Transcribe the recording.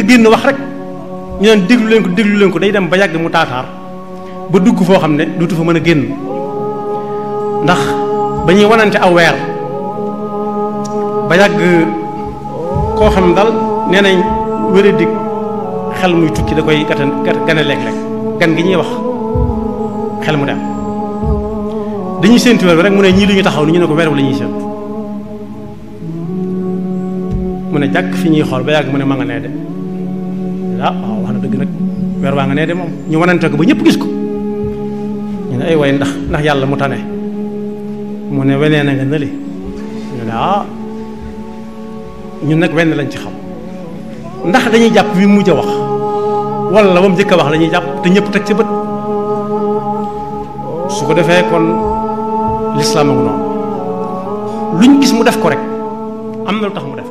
nga génn wax rek ñu naan déglu leen ko day dem ba yàgg mu taataar ba dugg foo xam ne dootu fa mën a génn ndax ba ñuy wanante aw weer ba yàgg koo xam ne daal nee nañ wéra dig xel muy tukki da koy gane léeg-léeg gan gi ñuy wax xel mu dem dañuy séentu weer bi rek mu ne ñii lu ñu taxaw ni ñu ne ko weer wi la ñuy séentu mu ne jàkk fi ñuy xool ba yàgg mu ne ma nga nee de ah waaw wax na dëgg nag weer waa nga nee de moom ñu wanante ko ba ñëpp gis ko ñu ne ay way ndax yàlla mu tane mu ne wenee na nga nële ñu ne ah ñun nag wenn lañ ci xam ndax dañuy jàpp bi mujj a wax wala ba mu njëkk a wax la ñuy jàpp te ñëpp teg ci bët su ko defee kon lislaam ak noonu luñ gis mu def ko rek am na lu tax mu def